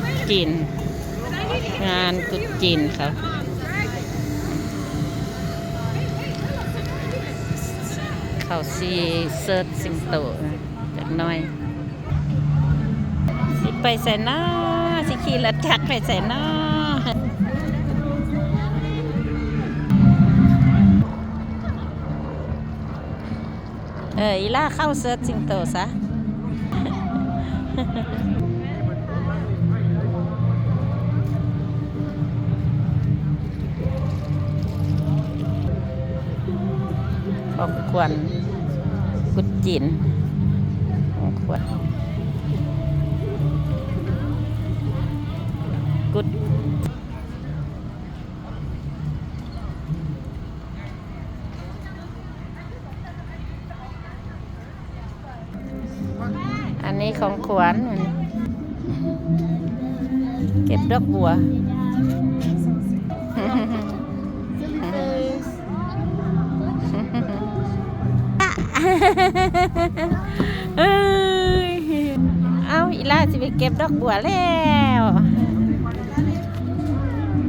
ກຸດຈີນ ງານກຸດຈີນເຂົາ ເຂົາຊິເຊີດສິງໂຕຈັກໜ່ອຍ. ຊິໄປໃສນໍ? ຊິຂີ່ລົດຈັກໄປໃສນໍ? ເອີ ອີ່ຫຼ້າເຂົ້າເຊີດສິງໂຕຊະ. ຂອງຂວັນກຸດຈີນ ຂອງຂວັນກຸດ ອັນນີ້ຂອງຂວັນ ເກັບດອກບົວ. ເອີຍ ເອົ້າ ອີ່ຫຼ້າຊິໄປເກັບດອກບົວແລ້ວ.